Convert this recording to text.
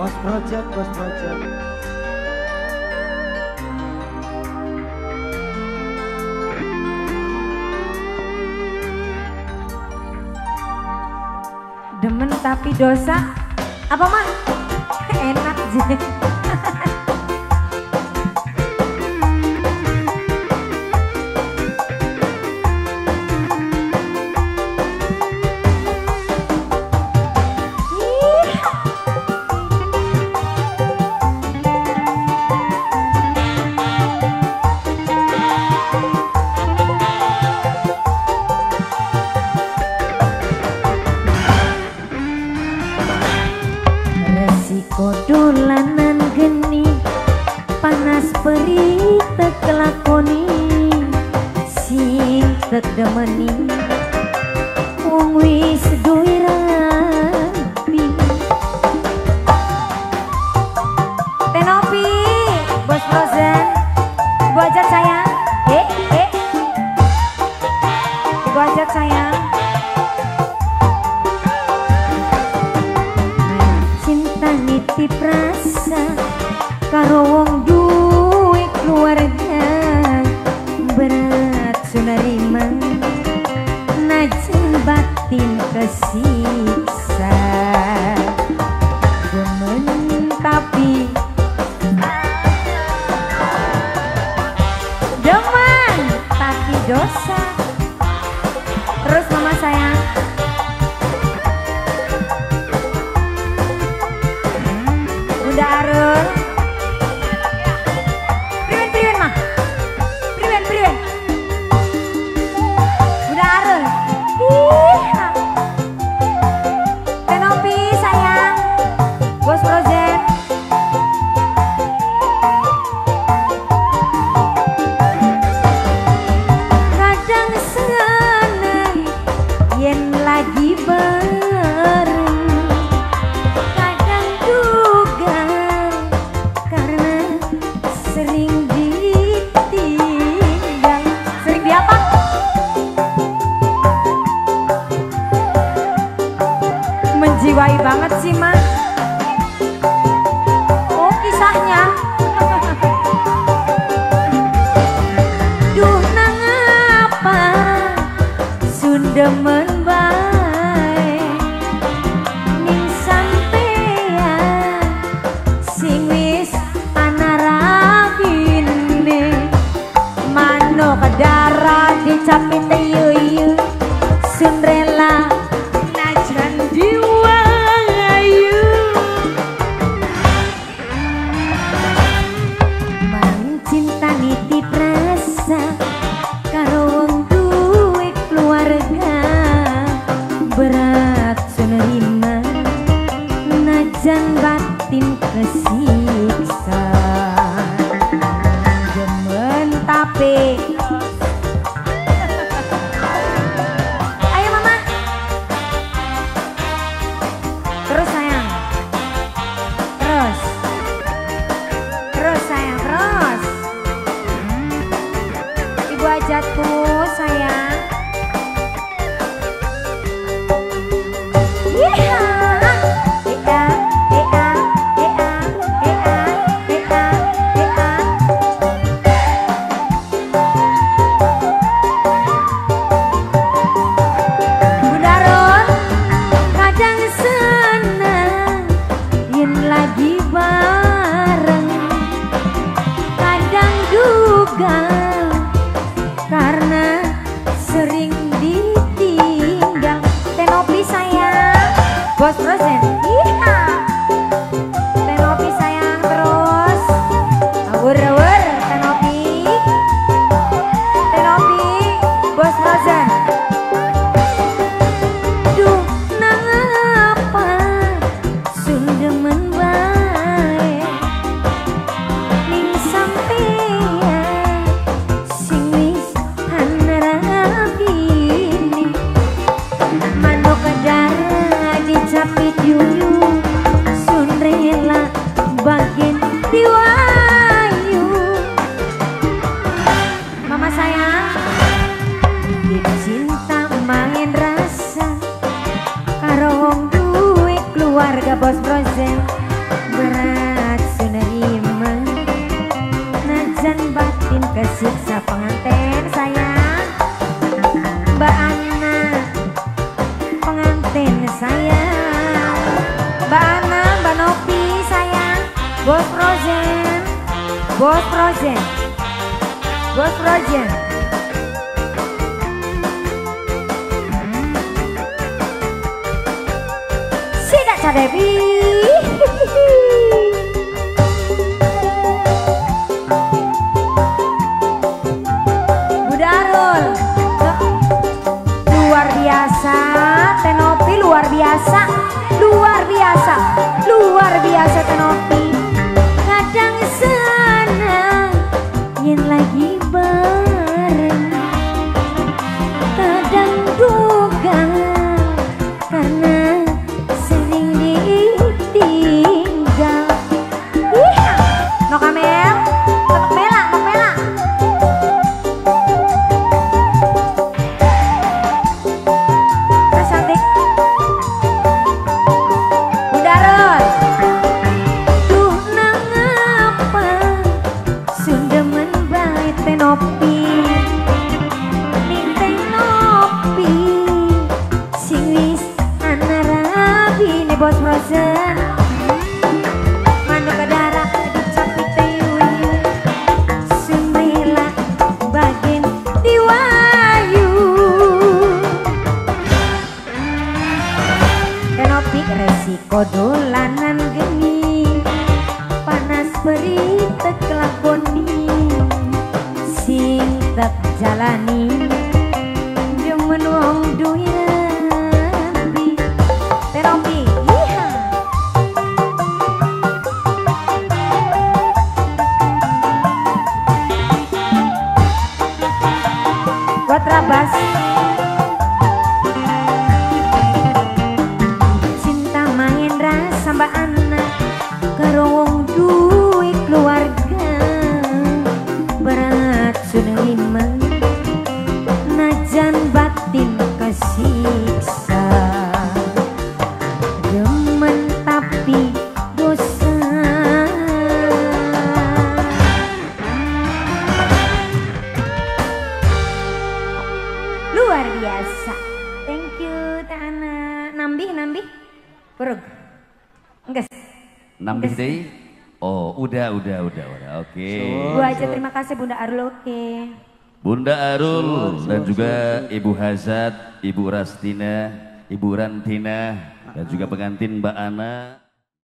Bos Project, Bos Project. Demen tapi dosa. Apa mah? Enak sih. Dolanan geni panas perih tek lakoni sing tek demeni wong wis duwe rapi. Tenopi Bos Frozen, Ibu ajak sayang, Ibu ajak sayang. Nitip rasa karo wong duwe keluarga berat sunarima najan batin kesiksa. Demen tapi demen tapi dosa. Terus mama sayang. Bunda Arul, priwen priwen mah, priwen priwen. Bunda Arul, ih, Tenopi sayang, Bos Frozen. Kadang seneng yen lagi bareng, kadang juga karena sering ditinggal. Sering di apa? Menjiwai banget sih mah. Oh kisahnya. Duh nangapa sundemen bae ning sampeyan sing wis ana rabine manuk darah dicapit yuyu sun rela najan diwayu. Mang cinta nitip rasa karo wong duwe keluarga berat sunerima najan batin kesiksa. Demen tapi ayo mama. Terus sayang. Terus. Terus sayang, terus. Ibu ajatku sayang. Bunda Rul, kadang seneng yen lagi bareng, kadang duga karena sering ditinggal. Tenopi sayang, Bos Frozen. Iya. Tenopi sayang terus. Awur-awur Tenopi. Tenopi Bos Frozen. Duh nangapa sundemen bae ning sampeyan sing wis ana rabine manuk darah dicapit. Bos Frozen, Bos Frozen, Bos Frozen. Sikat Cadevi. Budarul, luar biasa, Tenopi luar biasa, luar biasa, luar biasa Tenopi. Kadang senang yen lagi bareng, kadang duka karena sering ditinggal. Ih, no kamel, nok mela, nok mela. Terus cantik. Budarul. Duh nangapa sundemen bae Tenopi, ning Tenopi sing wis ana rabine Bos Frozen. Manuk darah dicapi teyuyu, sumrila bagen diwayu. Tenopi resiko dolanan geni, panas beri tek lakoni, sing tek jalani demen wong duwe rabi. Tenopi, iya. Buat Rabas. Cinta Mahendra samba anak karo wong duwe keluarga, beracun lima najan batin kesiksa, demen tapi dosa. Luar biasa. Thank you Teh Ana. Nambih nambih. Perug. Engges. Nambih deh. Oh, udah. Oke. Gua aja terima kasih Bunda Arul, oke. Bunda Arul dan juga Ibu Hazat, Ibu Rastina, Ibu Rantina, dan juga pengantin Mbak Ana.